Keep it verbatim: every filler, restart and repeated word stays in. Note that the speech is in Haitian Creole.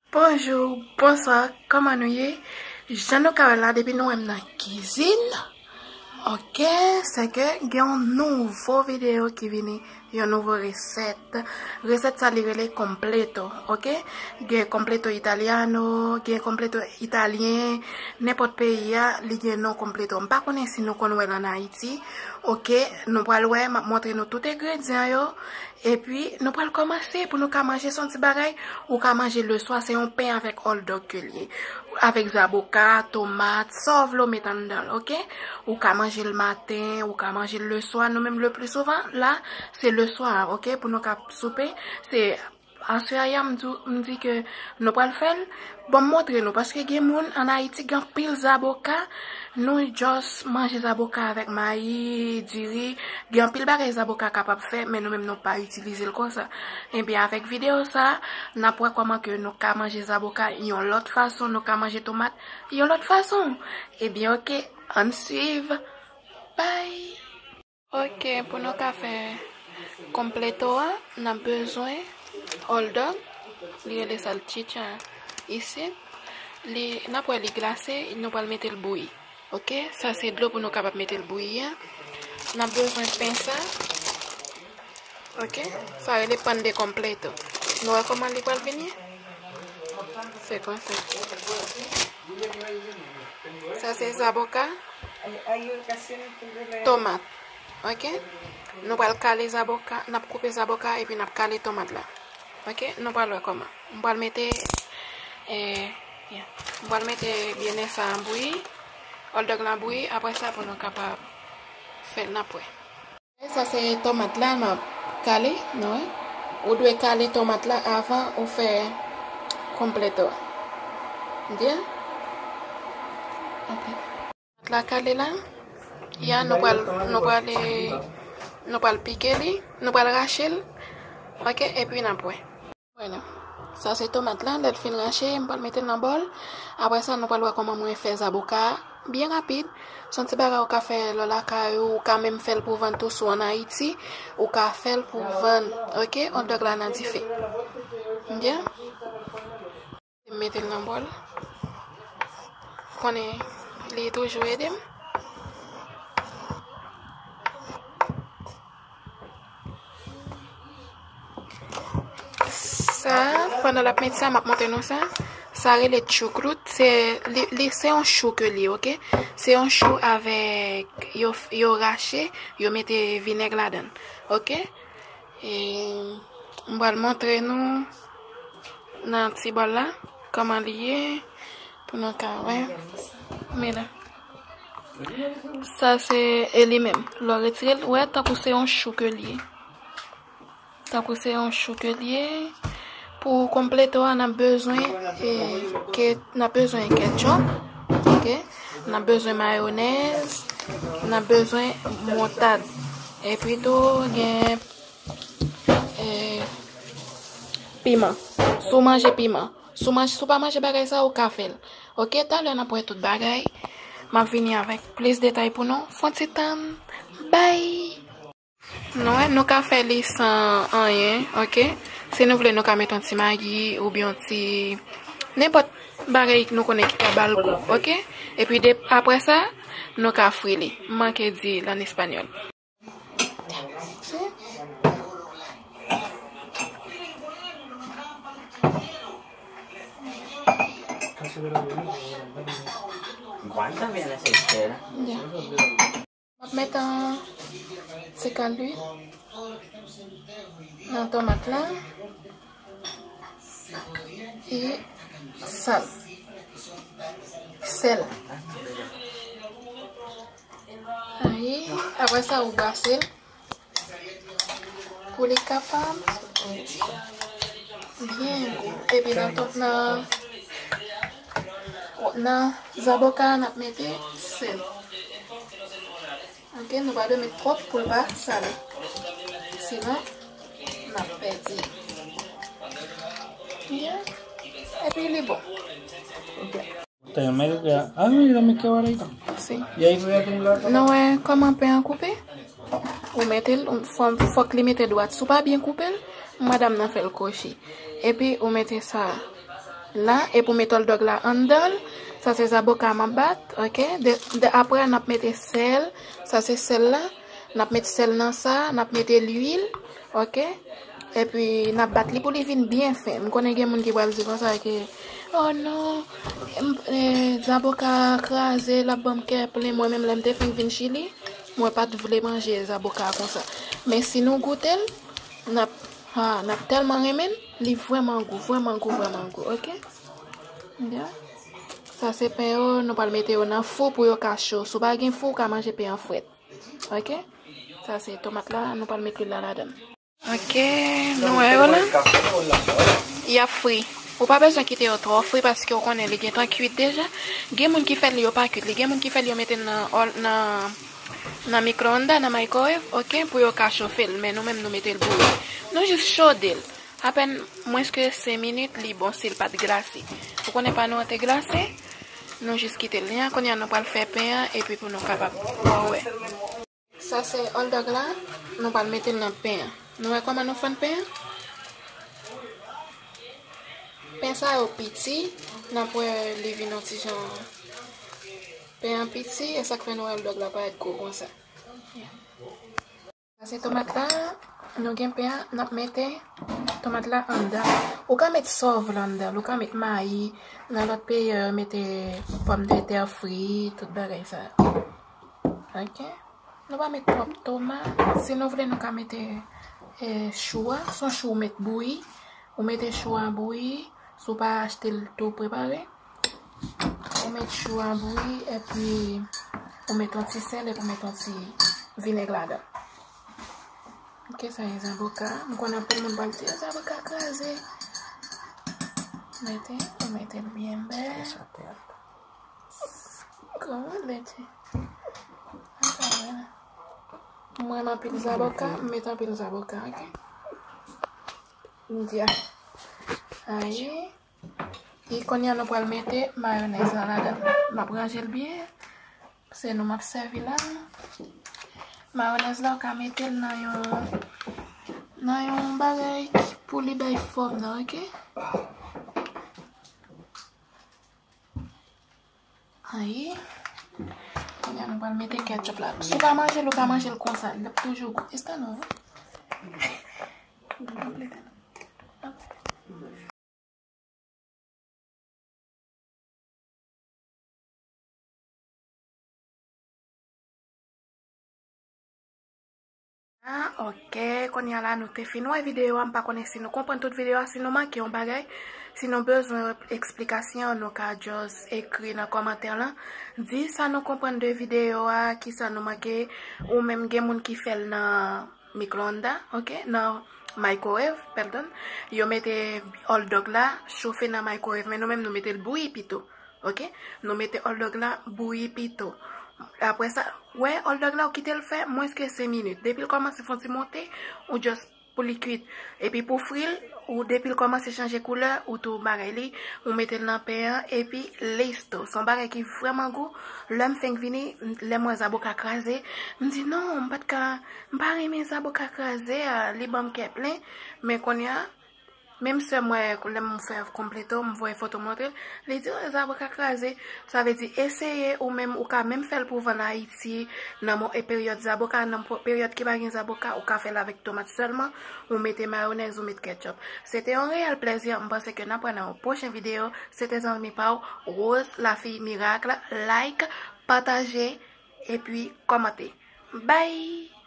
Bonjou, bonswa, kòman nou ye? Jan nou ka wè la, depi nou wè m nan kizin, oke, se ke gen yon nouvo videyo ki vini, yon nouvo resèt. Resèt sa li rele completo, oke? Gen completo italiano, gen completo italyen, nenpòt peyi a, li gen non completo. M pa konnen si nou konn wè l ann Ayiti, oke? Nou pral wè, m ap montre nou tout engredyan yo. Epi, nou pral kòmanse pou nou ka manje, se yon ti bagay ou ka manje leswa, se yon pen avèk hotdog ke l ye. Avèk zaboka, tomat, sa w vle w met anndan l, oke? Ou ka manje l maten, ou ka manje l leswa. Nou menm, le pli souvan, la, se leswa, oke? Pou nou ka soupe, se aswè a, m di, m di ke nou pral fè l. Bon, m montre nou, paske gen moun ann Ayiti, gen anpil zaboka, nou just manje zaboka avèk mayi, diri, gen anpil bagay zaboka kapab fè, men nou menm nou pa itilize l konsa. Ebyen, avèk videyo sa, n ap wè kòman ke nou ka manje zaboka yon lòt fason, nou ka manje tomat yon lòt fason. Ebyen, oke, ann swiv. Bye! Oke, pou nou ka fè completo a, n ap bezwen hotdog, li rele salchicha isit. Li, n ap wè li glase, nou pral mete l bouyi. Oke, sa se dlo pou nou kapab mete l bouyi a. N ap bezwen pen sa. Oke, sa rele pan de completo. Nou wè kòman li pral vini? Se konsa. Sa se zaboka, tomat. Oke? Nou pral kale zaboka, n ap koupe zaboka epi n ap kale tomat la. Oke? Nou pral wè kòman. M pral mete, eh, yeah. M pral mete byennè sa an bouyi, hotdog lan bouyi, apre sa pou nou kapab fè l, n ap wè. Sa se tomat la m ap kale, nou wè. Ou dwe kale tomat la avan ou fè completo a. Byen? Ok. Tomat la kale la. Ya, nou pral, nou pral, eh, nou pral pike li, nou pral rache l. Ok, epi n ap wè. Vwala. Sa se tomat la, lè l fin rache, m pral mete l nan bòl. Apre sa, nou pral wè kòman mwen fè zaboka a byen rapid. Se yon ti bagay ou ka fè lè w lakay ou, ou ka menm fè l pou vann tou si w ann Ayiti. Ou ka fè l pou vann, ok? Hotdog la nan dife. Byen. M mete l nan bòl. Konnen li toujou ede m. Sa, pandan l ap met sa, m ap montre nou sa. Sa rele choucroute. Se, li, li, se yon chou ke li ye, ok? Se yon chou avèk, yo, yo rache, yo mete vinèg ladan l, ok? E, m pral montre nou nan ti bòl la, kòman li ye. Pou nou ka wè. Men la. Sa se, e li menm. Lè w retire l, ou wè tankou se yon chou ke li ye. Tankou se yon chou ke li ye. Pou completo a, n ap bezwen, e, ke, n ap bezwen ketchup. Ok? N ap bezwen mayonèz. N ap bezwen moutad. Epi tou, gen, e, piman. Si w manje piman. Si w manje, si w pa manje bagay sa, ou ka fè l. Ok, talè n ap wè tout bagay. M ap vini avèk plis detay pou nou. Fon ti tann. Bay! Nou wè, nou ka fè li san anyen, ok? Si nou vle, nou ka met yon ti magi oubyen yon ti nenpòt bagay nou konnen ki ka ba l gou, ok? Epi de, apre sa, nou ka fri li. M manke di l an espanyòl. Cuánto viene esa historia? Ya. M ap met yon ti kal lwil nan tomat la. E sal. Sèl. Ayi, apre sa, ou brase l pou li kapab byen gou. Epi nan, nan, nan zaboka a, n ap mete sèl. Ok, nou pa dwe met twòp pou l pa sale. Sinon, n ap pèdi. Yeah. Epi li bon. Te me queda. Ah, mira, me queda ahorita. Sí. Y ahí voy a tener la. Nou wè kòman pen an koupe? Ou mete l, ou, fò, fòk li mete dwat. Si w pa byen koupe l, madanm nan fè l kwochi. Epi ou mete sa. La, epi w met hot dog la anndan l. Sa se zaboka m ap bat, ok? De, de, apre, n ap mete sèl. Sa se sèl la. N ap met sèl nan sa, n ap mete lwil, ok? Epi, n ap bat li pou li vin byen fen. M konnen gen moun ki pral di konsa ke, "Oh non, m, eh, zaboka kraze, l ap ban m kè plen." Mwen menm, lè m te fin vin Chili, mwen pa t vle manje zaboka konsa. Men si nou goute l, n ap, ha, n ap tèlman renmen l, li vrèman gou, vrèman gou, vrèman gou, ok? Ya. Sa se pen yo, nou pral mete yo nan fou pou yo ka cho. Si w pa gen fou, w ka manje pen an frèt. Ok? Sa se tomat la, nou pral met lwil la ladan. Ok, nou wè yo la. Y ap fri. Ou pa bezwen kite yo twò fri paske w konnen li gentan kuit deja. Gen moun ki fè li yo pa kuit li. Gen moun ki fè li yo mete l nan, nan, nan mikroonda, nan microwave, ok, pou yo ka chofe l. Men nou menm nou mete l bouyi. Nou jis chode l. Apèn mwens ke senk minit, li bon si l pa t glase. Ou konnen pa nou an te glase, nou jis kite l. Nya, kounye a nou pral fè pen an, epi pou nou kapab wè. Sa se hot dog la, nou pral mete l nan pen an. Nou wè kòman nou fann pen an? Pen sa yo piti, n ap wè li vin yon ti jan pen an piti, e sa k fè nou wè hot dog la parèt gwo konsa. Sa se tomat la, nou gen pen an, n ap mete tomat la anndan. Ou ka met sa w vle anndan l, ou ka met mayi, nan lòt peyi yo mete pòmdetè fri, tout bagay sa. Ok? Nou pa met twòp tomat. Si nou vle, nou ka mete, eh, chou a. Se yon chou ou met bouyi. Ou mete chou a bouyi. Si w pa achte l tou prepare. Ou met chou a bouyi, epi ou met yon ti sèl, epi ou met yon ti vinèg ladan. Ok, sa e zaboka. M konnen anpil moun pral di, "Zaboka kraze." Mete, ou mete l byen bèl. Kòman l ete? M renmen anpil zaboka, m met anpil zaboka, ok? M di a. Ayi. E kounye a nou pral mete mayonèz la ladan. N ap ranje l byen. Se nou m ap sèvi la. Mayonèz la, ou ka mete l nan yon, nan yon bagay ki pou li bay fòm nan, ok? Ayi. Kounye a nou pral mete ketchup la. Si w pa manje l, ou ka manje l konsa. L ap toujou gou. Estan non, wi. Ah, ok, kounye a la nou te fin wè videyo a, m pa konnen si nou konprann tout videyo a, si nou manke yon bagay, si nou bezwen eksplikasyon, nou ka just ekri nan kòmantè lan, di sa nou konprann de videyo a, kisa nou manke, ou menm gen moun ki fè l nan mikroonda, ok, nan microwave, pardon, yo mete hot dog la chofe nan microwave, men nou menm nou mete l bouyi pito. Ok? Nou mete hot dog la bouyi pito. Apre sa, wè hot dog la ou kite l fè mwens ke senk minit. Depi l kòmanse fè yon ti monte, ou just pou li kuit. Epi pou fri l, ou depi l kòmanse chanje koulè, ou tou bagay li, ou mete l nan pen an, epi listo. Se yon bagay ki vrèman gou. Lè m fenk vini, m- lè m wè zaboka kraze, m di non, m pa t ka, m pa renmen zaboka kraze a, li ban m kè plen. Men kounye a, Menm sè m wè lè m fè konpleto, m voye foto montre l, li di, "Oh, zaboka kraze." Sa vle di, eseye ou menm, ou ka menm fè l pou vann Ayiti, nan mo- e peryòd zaboka, nan po- peryòd ki pa gen zaboka, ou ka fè l avèk tomat sèlman, ou mete mayonèz, ou met ketchup. Se te yon reyèl plèzi, m panse ke n ap wè nan yon pwochen videyo. Se te zanmi pa w, Rose, la fille miracle, like, pataje, epi kòmante. Bye!